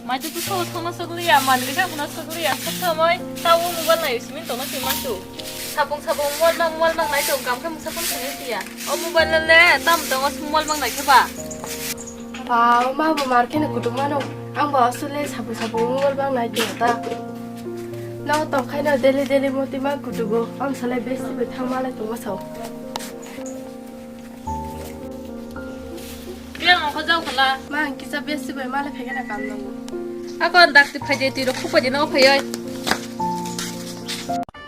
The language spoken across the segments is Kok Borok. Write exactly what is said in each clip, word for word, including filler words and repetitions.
Mai tu tu so so ma sokliya, man gisa kuna sokliya, sok samai, ta o mobile nai simi tono simi tu. Sabung sabung mol mang mol mang nai to, kam kam sabun simi tiya. O mobile le, tam to o mol mang nai ke ba. Ba, o ma bo mar ke na kutung mano, ang ba asule sabung sabung mol mang nai to ta. No tong khai no daily daily moti ma kutugo, ang salai besi bai thang malai tong ma sao. Biang ang khajau khala. Ma ang kisa besi bai male phege na kam nango. Ako dakti phai de tiro khupa de no phai oi.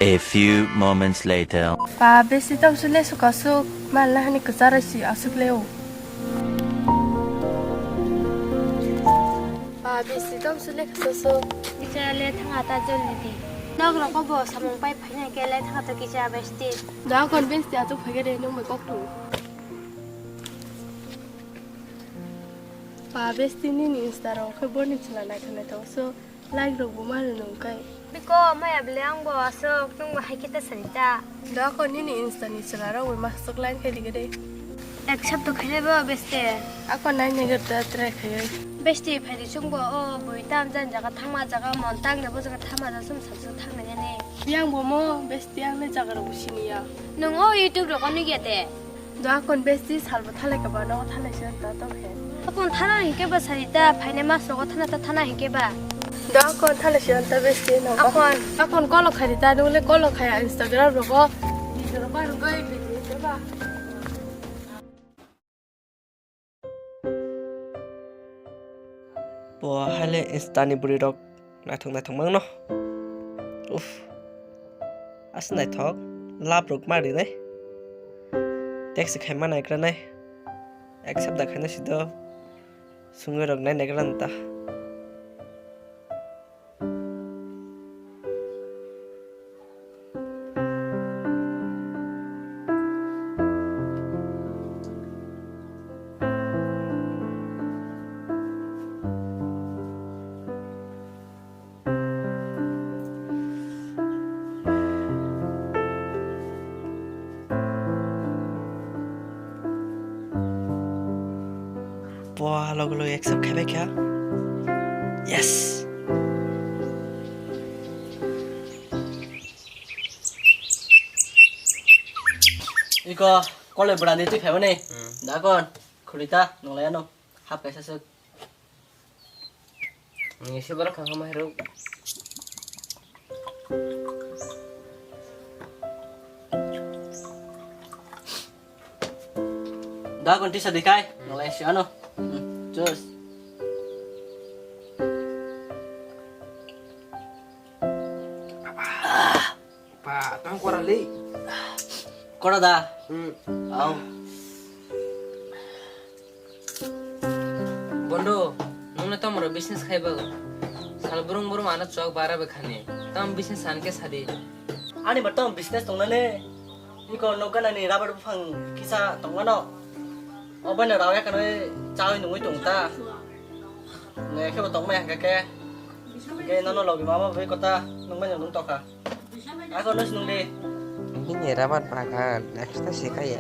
A few moments later. Pa besi tong sule suka suk mal na hani kachara si asuk leo. Pa besi tong sule kasa suk. Bichara le thanga ta jol ni di. Nok roko bo samung pai phai na ke le thanga ta kisa besti. Da kon besti asuk phege de nung mai kok tu. Pa besti nini Insta rok khe boni chwla naithok naithok so like rok bo mano nung kai. Biko maya bele ang bo aswk nung bo hai khe ta sani ta. Dako nini Insta ni chwla rok bo masuk line khe digi de. Accept to khaile bo besti. Ako nai nai ta try khai. Besti phai di chung bo o bui tam jan jaga thangma jaga mon tang de bo jaga thangma jaga sum sum thang nai ne. Yang bo mo besti ang le jaga rok bo sini ya. Nung o YouTube rok o nugya de. Da kon besti salbo thalai ka ba no thalai se ta to khe. Akon thana hinke ba sari ta phaine mas rogo thana ta thana hinke ba. Da kon thalai se ta besti no. Akon. Akon kolo khari ta nung le kolo khaya Instagram rogo. Video rogo rugai video ba. Bo haile Insta ni bwrwi rok naithok naithok mangno. Uff. As naithok lab rok ma rinai. Text khai ma naigra nai. Accept da khaina sido. Sungwi rok nai naigra nta. Bo logo logo accept khai bai kha. Yes. Iko kole bwrani twi phaimani. Hmm. Dakon khurita nunglai ano hap kaisa swk. Ni se borok khangkha mairok. Da kon tisa dikai, nolai si ano. Hmm, cheers. Pa, tang kora le. Kora da. Hmm. Au. Bondo, nungno tamo ro business khai bago. Sal burung burung ano chok bara be khani. Tam business an ke sadi. Ani ba tam business tong nane. Iko nokana ni rubber buphang kisa tong mano. Obai no rawa kano chawi nungwi tong ta. Ne khe bo tong mai hangka ke. Ke nono logi mama bai kota nungmai nung tokha. Ako nus nung di. Bini rabar bagan extra sekaya.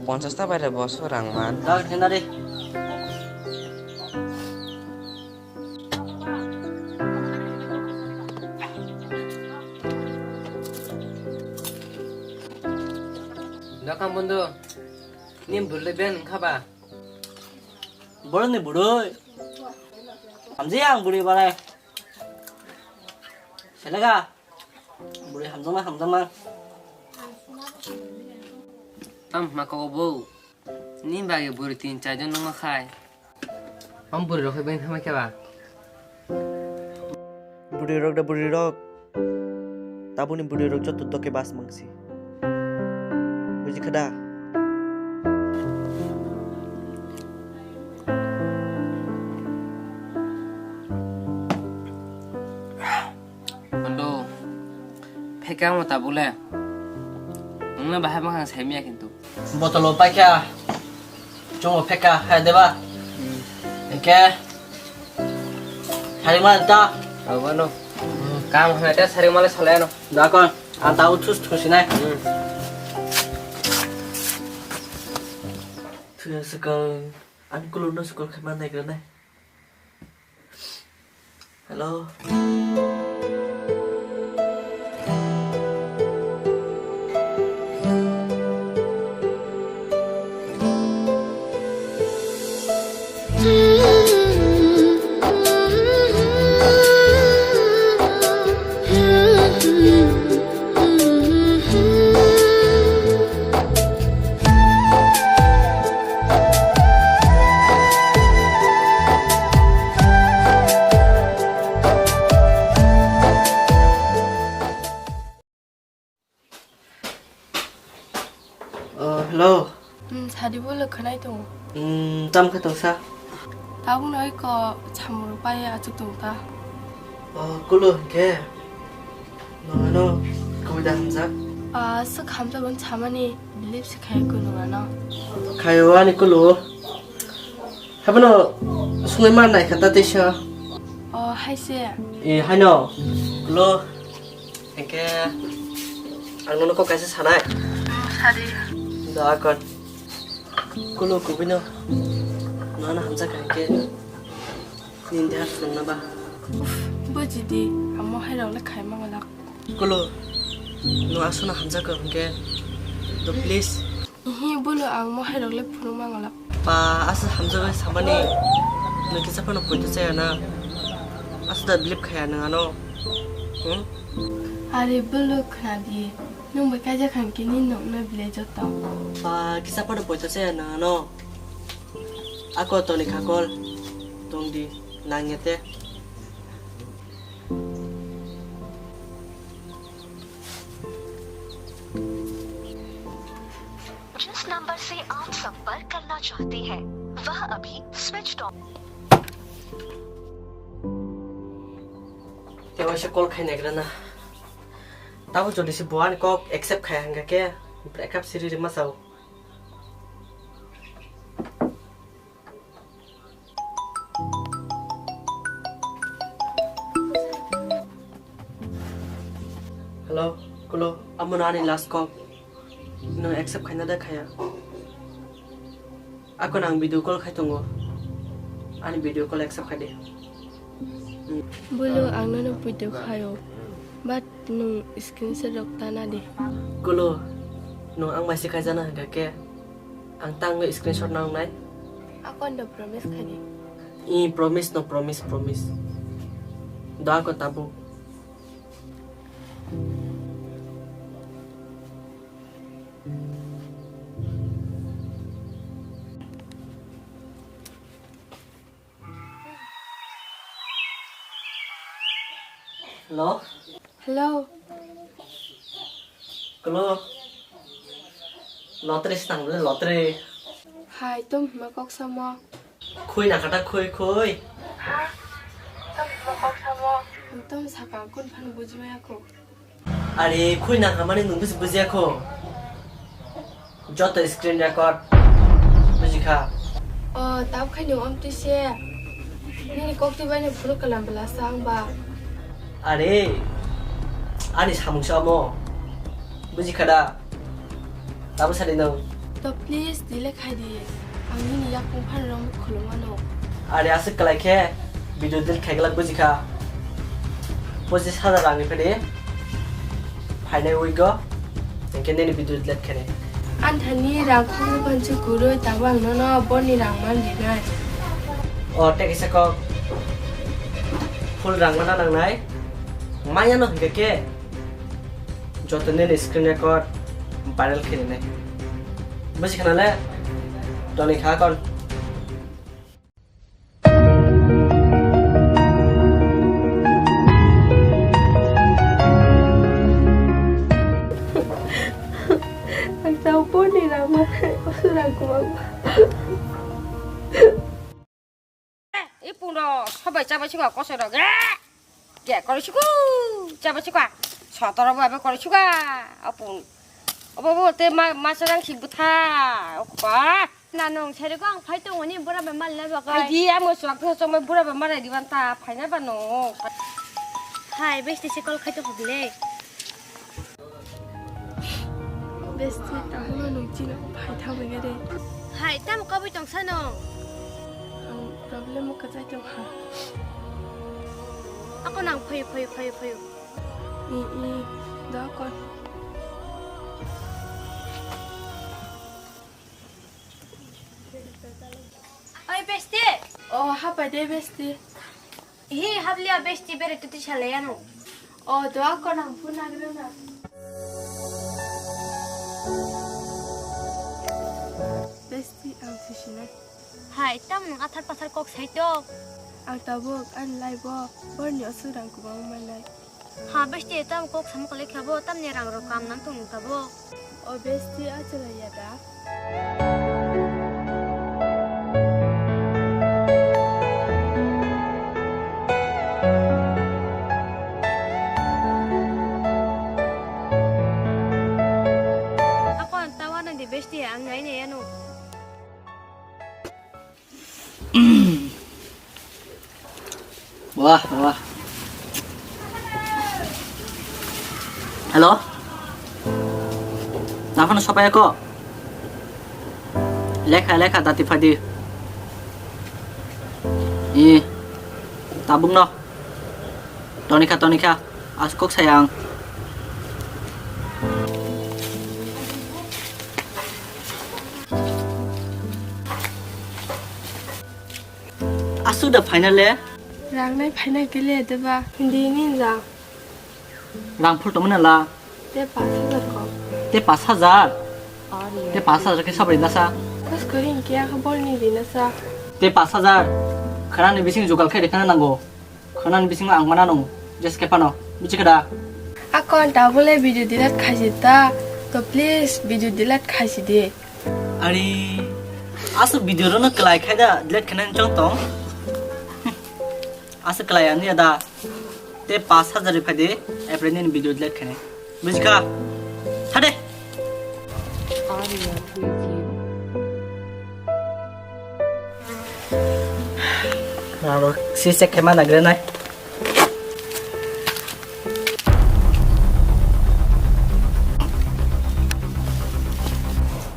Ponchas ta bare boso rang man. Dak thena di. Dakam bondo. Nim burle ben khaba. Boroni buroi. Amje ang buroi bare. Selega. Bwrwi hamjakma hamjakma. Tam hma kok bo. Ni bagwi bwrwi tin char jon nungma khai. Om bwrwi rok hai bai thangma khe ba. Bwrwi rok da bwrwi rok. Tabuni bwrwi rok joto doke bas mangsi. Buji kha da? Bondo, phekang mo tabuk le. Nungno bahai bwkhang saimya kintu. Botolo paikha. Chungo pheka hai deba. Eke. Hari mana ta? Abano. Kam hai ta sari male salai ano. Dakon. Anta uthus thusinai. Thuya sekal. An kulurno sekal khaima naigra nai. Hello. Oh, hello. Hmm, sadi bolo khwnai tongo. Hmm, tam khe tongsa? Tabukno oi ko samung pai achuk tong ta. Oh, kulo hwnkhe. Nono kubui da hamjak? Ah, swk hamjak hwn samani believe se khai kulo ano. Khayo ani kulo. Habono sungui ma nai kha ta teisa. Oh, hai se. Eh, haino. Kulo. Hingke ang nono kok kaisa sanai. Hmm, sadi. Da kon. Kulo kubino. Nono hamjak hingke. Nini deha phunukna ba. Uff, bujidi, amo hai rok le khai mangalak. Kulo, no aswkno hamjakgo hwnkhe, do please. Ihi, bolo ang mohai rok le phunuk mangalak. Ba, aswk hamjakgwi samani, nwng kisa phano poito chaya na. Aswk da believe khaya nwng ano. Hmm? Are bolo khna di, nwng bai kaijak hwnkhe ni nokno belai joto. Ba, kisa phano poito chaya nwng ano. Ako toni khakol, tong di, nangya te. जिस नंबर से आप संपर्क करना चाहते हैं, वह अभी switch off. Tewaisa call khai nagrana. Tabo jodi se bo ani kok accept khai hangka ke breakup siri rima sao. Hello, kulo, amo no ani last call. Nwng accept khaina da khaya? Ako nang video call khai tongo. Ani video call accept khai de. Hmm. Bolo ang nono video khayo. But nwng screenshot rok ta na di. Kulo, nwng ang bai se khaijana hwnkha khe, ang tang no screenshot nang nai. Ako ando promise khai di. I promise no promise, promise. Da ko tabuk. Hello? Hello? Kulo? Lottery se tang le, lottery. Hai, tom hima kok samo. Khui na kata khui, khui. Ha? Tom hima kok samo. Tom saka kun phan buji maya ko. Are, khui na kamani nung bisi bujiya ko. Joto screen record bujikha. O, tab khai ni om twi se. Nini kok twi bai ni phuru kalam bela sa ang ba. Are, ani samung sa mo. Bujikha da? Tabuk sadi nung. To please delete khai di. Ang nini yakung phan rong khulum mano. Are aswk kwlai khe video delete khai glak bujikha. Pochis hajar rang ni phede. Phainai week o, hingke nini video delete khe. Anthani rang khung pansu kurui tabo ang nono boni rang man rinai. O, tei kisa kok. Full rang mana nangnai. Maya no hingke ke. Joto nini screen record viral khe rinai. Buji khana le? Toni kha kon. Ang tau pon ni rama, osurang kumang. I pungro sobai chabai sikha kosoi rok. Ke koroi siku, chabai sikha. Sotoro bo abe koroi sikha. Apung. Obo bo te ma, masa rang si butha. Okpa. Na nung sari ko ang phai tongoni bura bai mal na bagai. Ai di amo suak thung song bai bura bai marai di ban ta phai na ba no. Hai besti se call khai to hubile. Besti, tamono nung chini phai tha bai de. Hai, tamo kabui tong sano? Ang problem o kwchai tong kha. Ako nang phaio, phaio, phaio, phaio. I, i, da kon. Oi, besti. O, hapai de, besti. Hi, habliya, besti, bere tuti sale yano. O, doa ko nang puna grana. Besti, ang sisina. Hai, tam nang athar pathar kok sai to. Ang tabuk, ang lai bo, borni osu rang kubang manai. Ha, besti, tam kok sam kole khabo, tam ni rang rok kam nang tung tabo. O besti, achalo ya da. Ako ang tawa na di besti, ang ngai ne yano. Wah, wah. Hello? Naphano sopai ko? Lekha, lekha, dati phadi. I, tabuk no. Tonikha, tonikha. Askok sayang. Asu da final le? Rang nai final kele deba. Hindi ninja. Rang phul tongmani la. Te pas hajar ko. Te pas hajar? Te pas hajar ke sabri nasa? Pas kori ke ya bol ni di nasa. Te pas hajar. Khana ni bising jugal khe de khana nango. Khana ni bising ang mana nung. Just ke pano. Bichi kada. Akon tabule video delete khaisi ta. To please video delete khaisi di. Ari, asu video rono kelai khai da, delete khenai chong tong. Asu kelai ani ada. Te pas hajar phai de, apre ni video delete khenai. Bujikha? Thade. Aro si check khe ma nagre nai.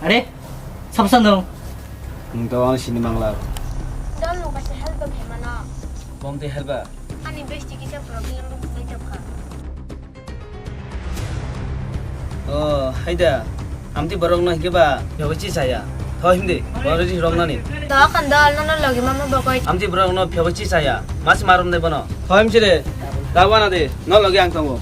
Are, sab sa nung. Nung to ang sini mangla. Dol nung kaisa help khe mano. Bom te help ba? Ani besti kisa problem rok sai tongkha. O, haida. Amtwi borok no hike ba, phego chi chaya. Tho himdi, borok ri rok nani. Tho kan dol no no logi mama bokoi. Amtwi borok no phego chi chaya. Mas marum de bono. Tho himchi de. Da wana de. No logi ang tongo.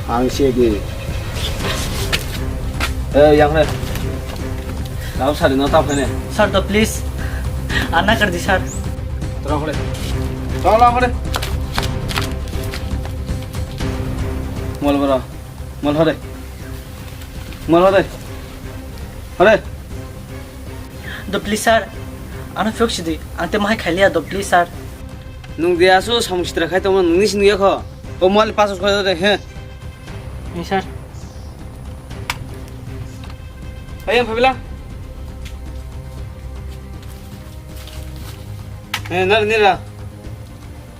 Ang se de. Eh, yang re. Tao sari no tao phene. Sir, to please. Anna kar di, sir. Tolong hore. Tolong hore. Mol boro. Mol hore. Mol hore. Hore. To please, sir. Ano phiyok sidi. Ang te mahai khailiya to please, sir. Nung dia su samung sitra khai tongma nungni sini ya kho. O mol pasos khai de he. Ni, sir. Ayan, Fabila. Eh, nar nira.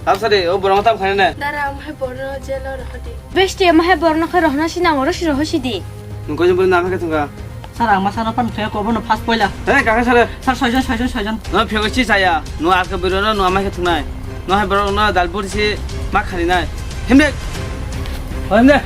Tap sari, o borong tap khane ne. Dara, amhai borno jelo rohodi. Besti, amhai borno khe rohna sinang oro si rohosi di. Nung koi jempol nama khe thungka. Sir, ang masa no pan khe ko bono first poila. He, kaka sir. Sir, soijon, soijon, soijon. No phego si saya. No arka biro no, no amai khe thungnai. No hai borok no dalpur si ma khani nai. Himde. Himde.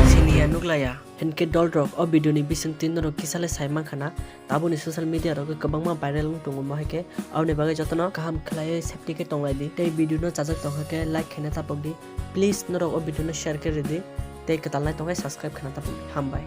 Siniya nuklaya. Hinkhe dolrok o video ni bisingtwi norok kisa le sai mankha na, taboni social media rogo kwbangma viral wng tongo, mo hai khe aboni bagwi jotono kaham khlaiwi safety khe tonglai di, tei video no chajak tongkha khe like khaina tapok di, please norok o video no share khe rw di, tei kwtal nai tongkhe subscribe khaina tapok di, hambai.